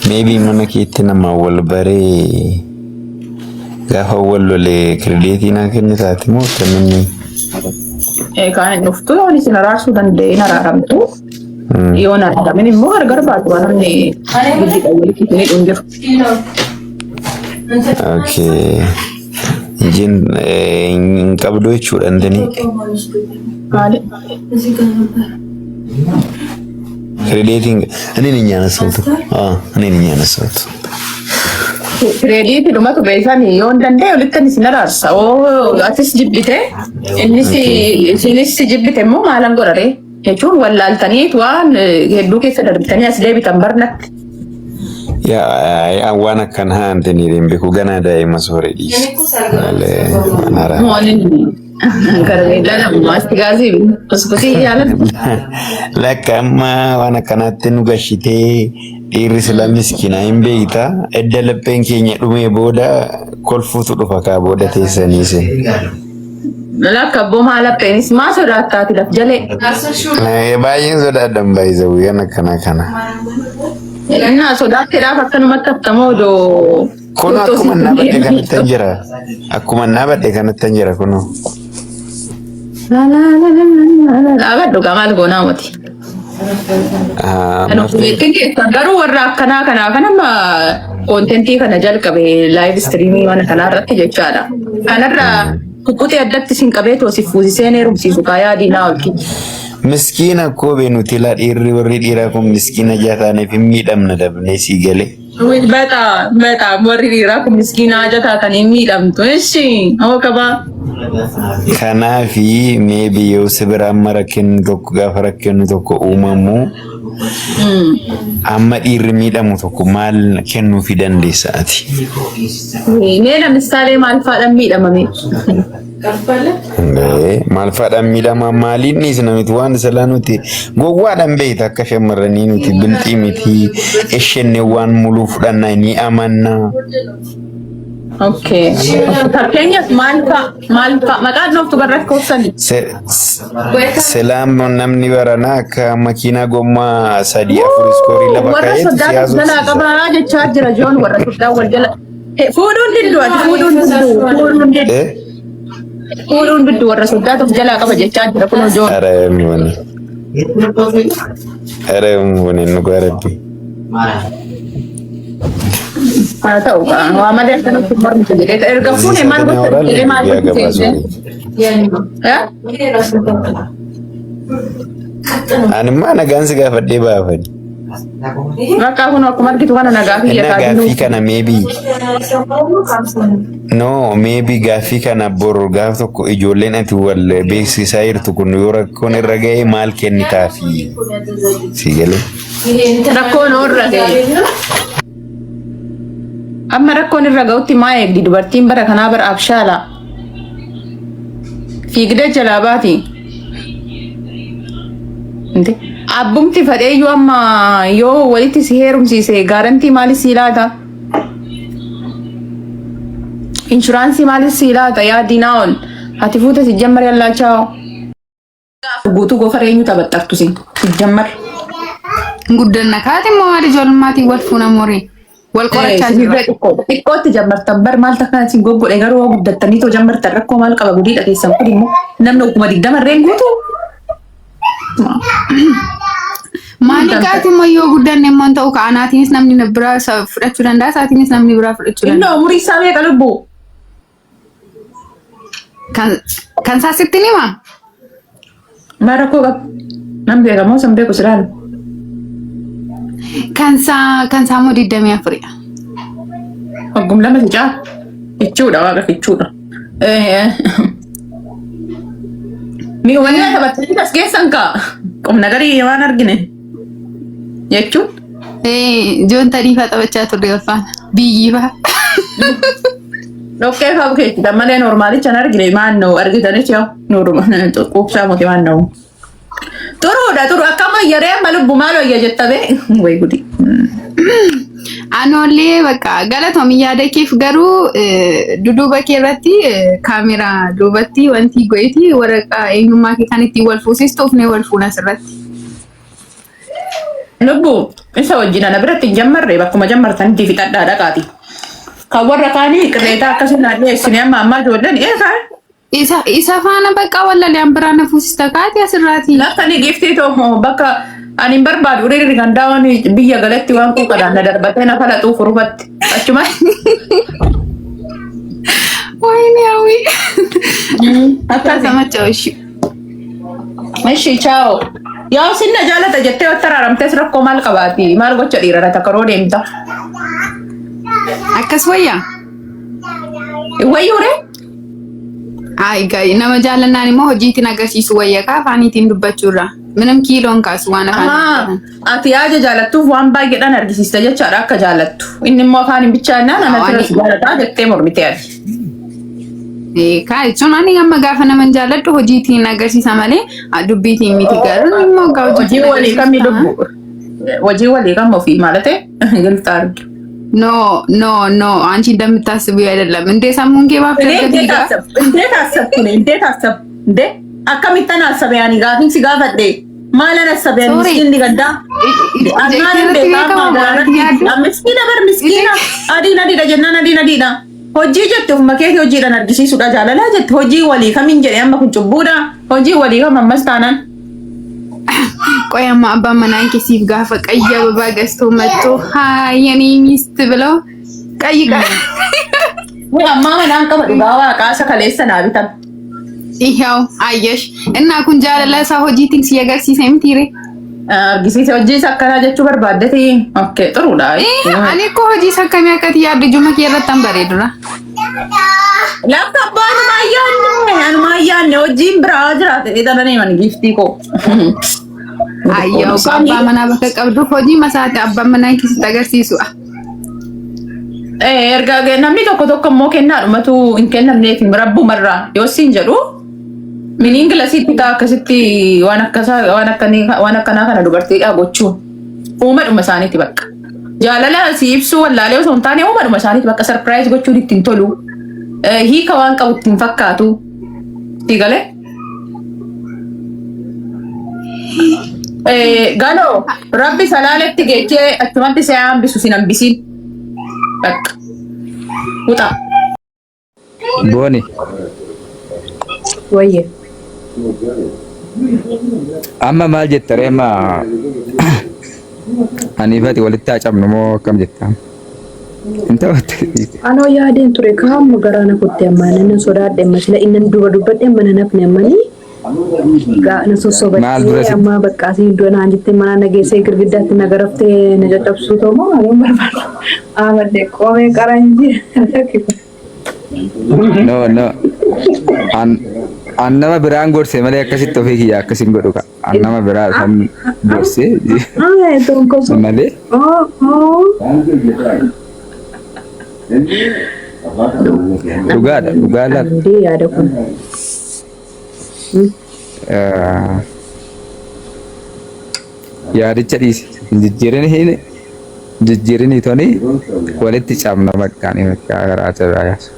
Maybe mana keetti nama wal baree gaafa wal lolee kireeditii naa kennitaati moo akkamiin? Kan hin dhuftu yoon isin araarsuu danda'e hin araaramtu. Yoon araaramin immoo gargar baatu waan namni gidduudha walitti isin hidhu hin jiru. Okay. Injin hin qabdu jechuudha intini. Maali? Kireeditiin እኔ ነኝ ያነሳሁት። አዎ እኔ ነኝ ያነሳሁት። Kireediitii dhumatu beekan yoo hin danda'e walitti isin araarsa. Oo atis jibbite innis isinis jibbite immoo maalan godhare jechuun wallaaltaniit waan hedduu keessa darbitanii as deebitan barnatti. Yaa waan akkanaa intini hin beeku ganaa daa'ima sooree dhiisi. Malee waan haaraa. Mooniin Karameellaa namummaatti gaazii kuskusii yaalan. Lakka amma waan akkanaatti nu gashitee dhiirri sila miskiinaa hin beekta. Edda lapheen keenya dhumee booda kolfuutu dhufa kaa booda teessanii isin. Lakka abboo maa lapheenis maa sodaattaati laf jalee. Baay'een sodaadhan baay'isa guyyaan akkanaa kana. Innaa sodaatteedhaaf akkanumatti haftamoo odoo. Kun akkuma naabadhe kanatti hin jira. Akkuma naabadhe kanatti hin jira kunoo. Dhaabadhu gaa maal goonaa miti. Garuu warra akkanaa kanaa kan amma koontentii kana jalqabe laayiv istiriimii mana kanaa irratti jechaadha. Kanarra kukkutee addatti sin qabee toosif fuusisee heerumsiisu kaayaa diinaa olki. Miskiina koo bee nuti laa dhiirri warri dhiiraa kun miskiina jaataaneef hin miidhamna dabnee sii galee. በጣም በጣም warri dhiiraa kun miskiina haja taatanii miidhamtu. Ishi hoo qabaa. Kanaafi maybe yoo si bira amma rakkinni tokko gaafa rakkinni tokko uumamu amma dhiirri miidhamu tokko maal kennuufii dandeessa ati? Mee ለምሳሌ maal faadhaan miidhamame? Maal faadhaan miidhama maaliin dhiisna miti waan silaa nuti gowwaadhaan beekta akka shamarranii nuti bilxii miti ishenne waan muluu fudhannaa ni amanna. Okay. Fakkeenyaaf maal fa'a maal fa'a maqaan dhooftu barra koofsani. Silaan namni baranaa akka makiinaa gommaa sadii afur iskoorii lafa Warra kaa'eetu si soddaa jalaa haasofsiisa. qabaa jechaa jira joon warra soddaa wal jala. Fuudhuun diddu ati fuudhuun diddu fuudhuun diddu fuudhuun diddu warra soddaa of jalaa qaba jechaa jira kunoo joon. Ara yoomii ara yoomii nu gaarabbi. Haa ta'u waa malee akkanatti mormitu jedhee erga fuune maal gocha jedhee maal gocha jedhee. Animmaa nagaan si gaafadhee baafani. Bakka kun akkuma argitu kana nagaa fi Innaa yakaa gaaffii kana maybe no maybe gaaffii kana bor gaaf tokko ijoolleen ati wal beeksisaa jirtu kun yoo rakkoon irra ga'e maal kennitaafi si galee. Rakkoon irra ga'e. Amma rakkoon irra ga'utti maa eegdi dubartiin bara kanaa bara abshaala. Fiigdee jalaa baati. Abbumti fadheeyyuu amma yoo walitti si heerumsiise gaarantii maali sii laata? Inshuraansii maali sii laata yaa diinaa ol? Ati fuute si jammar yallaachaa. Guutuu gofa eenyu taphaxxartu si jammar. Guddanna kaati immoo maal ijoollumaatiin wal fuuna morii wal qorachaa jirra. Xiqqootti jammartan bar maal takka isin goggodhe garuu yoo guddattanii too jammartan rakkoo maal qaba gudiidha keessan kun immoo namni ogguma 20 irreen guutuu. Maali kaati immoo yoo guddanne immoo hin ta'u ka anaatiinis namni na biraa fudhachuu danda'a isaatiinis namni biraa fudhachuu Innoo danda'a. umurii isaa meeqa lubbuu? Kan kan isaa sitti ni himaa? Maal rakkoo qaba? Nan beeka moo san beeku silaan? Kan isaa kan isaa immoo 24dha. Oggum lama si caa? Jechuudha waaqa jechuudha. Mi waliin taphatanii as geessan kaa? Qubna garii waan argine. Jechuun. Joon tarii fa'aa taphachaa turre wal faana. Biyyii fa'aa. Dhoqqee fa'aa bukeessitan malee normaalicha hin argine maannoo argitanis yoo nooruma quubsaa miti maannoo. Xuruudha xuru akkam wayyaree amma lubbu maal wayya jetta bee way gudi. Anoollee bakka galatoomi yaada keef garuu duduuba kee irratti kaameraa duubatti wanti go'eeti waraqaa eenyummaa kee kan ittiin wal fuusistu ufnee wal fuuna asirratti. Lubbu isa wajjin ana biratti hin jammarre, bakkuma jammartanitti fixadhaa dhaqaati. Kan warra kaanii qirreetaa akkasii naan dhiyeessine amma ammaa ijoolleen eegaa. Isa faana bakka wallalee biraa na fuusista kaati asirraati. Lakka ni giftii tokko bakka ani hin barbaadu hiriirri gandaawwan biyya galatti waan quuqadhaan na darbatee na falaxuu furufatti. Achumatti. Wayne hawwi. Akkasi. Samacha'u ishi. Ishi chaawo. Yaa sinna jaalata jettee watti araaramtees rakkoo maal qabaati? Maal gocha dhiirara takka roo deemta? Akkas wayyaa? Wayyuure? Ay gayi nama jaalannaan immoo hojiitiin agarsiisu wayya kaa afaaniitiin dubbachuurra. Minam kiiloon kaasu waan afaan Ahaa. dubbatan. Ati yaaja jaalattuuf waan baay'eedhaan argisiista jechaadha akka jaalattu. Inni immoo afaan hin bichaannaan ana Ani- tiras jaalataa jettee mormitee ati. Kaa jechuun ani amma gaafa nama hin jaalladhu hojiitiin agarsiisa malee dubbiitiin miti, garuu inni immoo gaa Hojii hojiitiin walii kamii agarsiisa. lubbu? Hojii walii kam ofii maalate? Galta argi. No, no, no, አንቺ እንደምታስቢው አይደለም እንዴ sammuun kee baaf እንዴት dargaggeessa. አሰብኩ? እንዴት አሰብኩ? እኔ እንዴት አሰብኩ? እንዴ akkamittan አሰበ? Yani gaafin si gaafadhe maalan አሰበ? Yani Sorry. miskiinni gaddaa Annaan beekaa miskiina bar miskiina adiin adiidha jennaan adiin adiidha. Hojii jette ofuma keetii hojiidhaan argisiisuudha jaalalaa jette hojii walii kamiin jedhe amma kun cubbuudha. Hojii walii kam ammas taanaan. ቆይ amma abbaan manaan kee siif gaafa ቀይ አበባ ገዝቶ መጥቶ ሀይ የኔ ሚስት ብለው ቀይ Ammaa manaan qaba dhugaa waaqaa isa kaleessa naa bitan. ይኸው አየሽ እና kun jaalala isaa hojiitiin si agarsiise mitiire. Argisiise hojii isa akkanaa jechuu barbaaddeti. Okay, xuruudha. Ani እኮ hojii isa akkamii akkati yaaddu ijuma kee irratti han bareedura. Lakka abbaa anumaa yaadne anumaa yaadne hojiin biraa jiraate dhalanii man giiftii koo. Ayyaw abbaa manaa bakka qabduuf hojii masaati abbaan manaa keessatti agarsiisu. Erga namni tokko tokko immoo kennaadhumatu hin kennamneef rabbumarraa yoo siin jedhu miniingilasitti ta'a akkasitti waan akkasaa waan akkanii waan akkanaa kana dubartiidhaa gochuun uumadhuma isaaniiti bakka. Jaalala si ibsuu wallaalee osoo hin taane uumadhuma isaaniiti bakka surprise gochuun ittiin tolu. Hiika waan qabu ittiin fakkaatu. Si galee? Galoo rabbi salaaletti geechee achumatti si hambisu sin hambisiin. Bakka. Wuxa. Booni. Wayye. Amma maal jetta ree amma aniifati walitti haa cabnu moo akkam jetta? Hin ta'u. Anoo yaadeen ture kaamma garaa na kutte amma nan sodaadhe amma sila inni duba dubbadhe amma nan hafne ammanii na Maal dura sossobattee amma bakka asii iddoo naan jettee mana na geessee girgiddaatti na garaftee na caccabsuu ta'u moo ani hin barbaadu. Amadde qoomee qaranji. No, no. An nama biraan gorse malee akkasitti ofii kiyya akkasin godhu ka. An nama biraa san gorse Ah, tonkoso. malee. Oh, oh. Dhugaadha, dhugaa laata. Andee yaada kun. Yaadicha dhiisi. Hin jijjiirin hin jijjiirinii toni walitti cabna bakkaanii bakka garaa cabaa yaasu.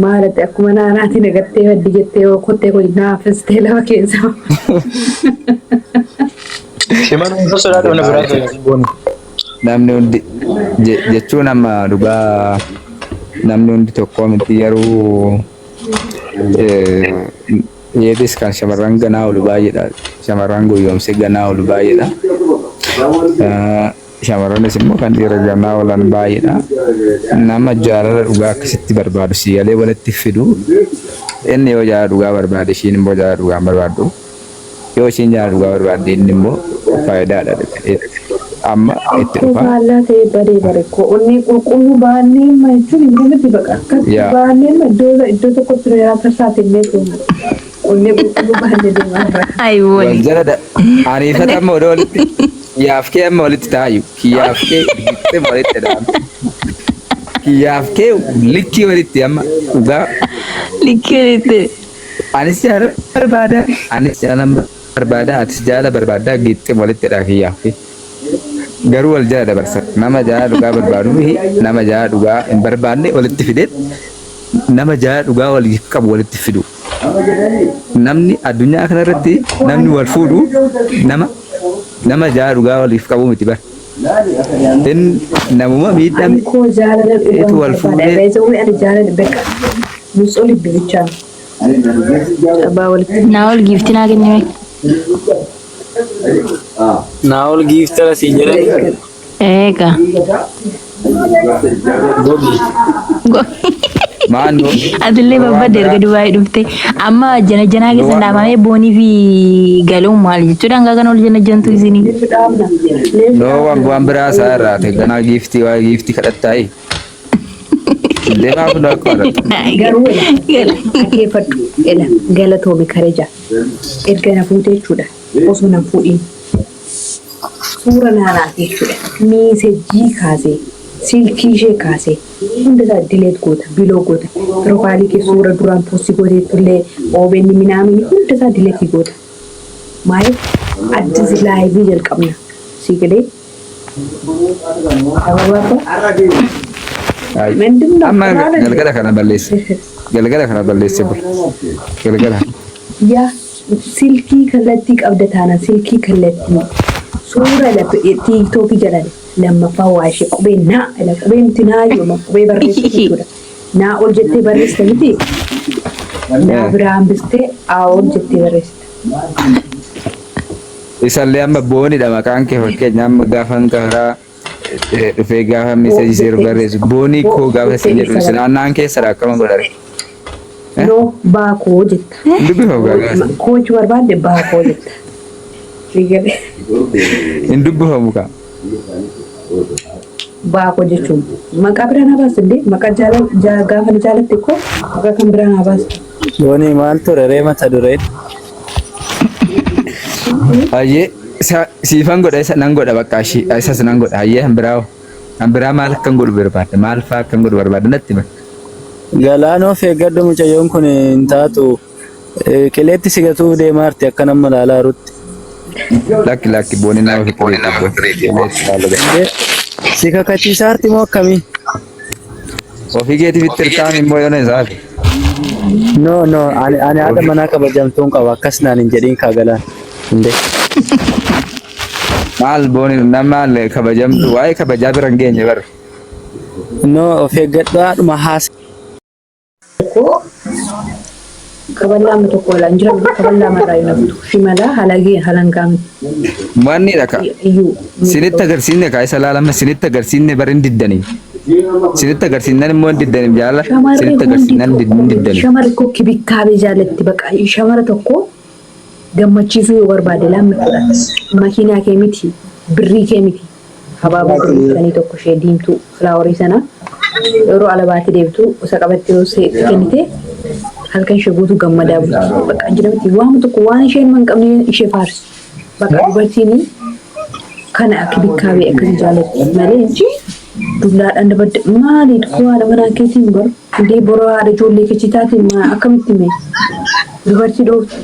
Maalati akkuma naanaatiin agartee baddi jettee kottee kun naafistee lafa keessa. Shiman osoo sodaadhu na biraa ture booni. Namni hundi jechuun amma dhugaa namni hundi tokko miti yeroo yeedis kan shamarran ganaa oolu baay'eedha. Shamarran gowwoomsee ganaa oolu baay'eedha. Shamarranis immoo kan dhiira ganaa oolan baay'eedha. Nama jaalala dhugaa akkasitti barbaadu si galee walitti fidu. Inni yoo jaalala dhugaa barbaade ishiin immoo jaalala dhugaa hin barbaaddu. Yoo ishiin jaalala dhugaa barbaadde inni immoo faayidaadha amma itti Akkoo dhufa. faallaa ta'e badee bare koo onnee qulqulluu baannee amma jechuun hin miti baqa akkatti Yaa. baannee amma iddoo iddoo tokkotti nu yaata saatillee deema. Onnee qulqulluu baannee deemaa irra. Ay, Wal wali. jala ariifata amma odoo walitti kiyyaaf kee amma walitti taayu kiyyaaf kee gixxee walitti dhaame kiyyaaf kee likkii walitti amma dhugaa. Likkii Anis jaalala barbaada, anis jaalala barbaada, atis jaalala barbaada, gixxee walitti dha kiyyaaf kee. Garuu wal jala dabarsa nama jaalala dhugaa barbaaduu fi nama jaalala dhugaa hin barbaanne walitti fidee nama jaalala dhugaa waliif qabu walitti fidu. Namni addunyaa kanarratti namni wal fuudhu nama Nama jaalala dhugaa waliif qabu miti bar. Inni namuma miidhame Ani koo jaalala eetu dhugaan wal barbaada. fuudhee Beezawwi ani jaalala beqa. Nutsoo libbi bichaa. Cabaa walitti. Naa'ol giiftii naa kennime. Naa'ol giiftara siin jedhan. Eega. Gogi. Maannoo. Atillee babbadde erga Dubaayii dhufte. Amma jana janaa keessa dhaabamee boonii fi galuun maal jechuudha hanga kana ol jana jantu isinii. Leef dhaabna. Leef Noo waan dhaabna. waan biraa isaa irraa ta'e ganaa giiftii waa'ee giiftii kadhattaayi. Deemaa kun akka Garuu ela dhaggeeffadhu ela galatoomi kareja erga na fuute jechuudha osoo nan fuudhin suura naanaati jechuudha miisejjii kaasee silkii ishee kaasee hunda isaa dileet goota biloo goota piroofaayilii kee suura duraan poostii gooteettullee OBN minaamini hunda isaa dileetii goota maaliif addis laayivii jalqabna sii galee sababa ምንድን ነው Amma ቅማል እንዴ? galgala kana balleesse. Galgala kana balleesse bula. Galgala. Yaa silkii kallattii qabda taanaan silkii kallattii suura tiiktookii jedhan lammaffaa waa ishee qubee naa ila qubee miti naa yooma qubee barreessitu jechuudha. Naa ol jettee barreessita miti naa biraa hambistee aa ol jettee barreessita. Isallee amma boonidha maqaan kee fakkeenya amma gaafa karaa dhufee gaafa Boo meeseejii seeru jettee barreessu boonii boo koo gaafa jettee siin jedhu ibsa isin barreessita. naannaan keessadha akkama godhare. Noo baakoo jetta. Hin dubbifamu gaa Koochuu barbaadde baakoo jetta. Fiigale. Hin dubbifamu kaa. Baakoo jechuun maqaa biraa naa baasta illee maqaa jaala gaafa na jaalatte koo maqaa kan biraa naa baasta. Boonii maal ture ree mata dureen? Hayyee siifan godha isa nan godha bakka ishii isas nan godha hayyee han biraa hoo? Han biraa maal akkan godhu barbaadda maal fa'aa akkan godhu barbaadda natti hima. Galaanoo of eeggadhu mucayyoon kun hin taatu. Qileetti si gatuuf deemaa jirti akka nama ilaalaa jirutti. Lakki lakki boonii nama fikireeti boon. Indee si kakachiisaa jirti moo akkamii? Ofii keetiif itti hirtaan immoo yoona isaati. No no ani ani haadha manaa kabajamtuun qaba akkas naan hin jedhiin kaa galaan. Indee. Maal booni nama kabajamtu waa'ee kabajaa bira hin geenye bara. No of eeggadhu haadhuma haasa. Koo kaballaa amma tokko walaan jira kaballaa marraa hin haftu shimalaa halagee halangaa miti Wanni dha ka. iyyuu Sinitti agarsiisne kaa isa laalama sinitti agarsiisne bara hin diddanii. Sinitti agarsiisnan immoo hin diddanii jaala. Shamarri Sinitti hundi agarsiisnan tokko hin diddanii. shamarri koo kibikkaabee jaalatti baqa shamara tokko gammachiisuu yoo barbaade lammi fudhata makiinaa kee miti birrii kee miti habaaboo birrii sanii tokko ishee diimtuu filaaworii sana yeroo ala baatee deemtu isa qabattee yoo itti kennite halkan ishee guutuu gammadaa bulti. Bakka jira miti waan tokko waan isheen hin qabne ishee faarsi. Bakka dubartiin kana akka bikkaabee akkasii jaalatti malee inchi dullaadhaan dabadde maali koo haadha manaa keetiin bar indee boroo haadha ijoollee keetii taatiin maa akkamitti mee dubartii dhooftu.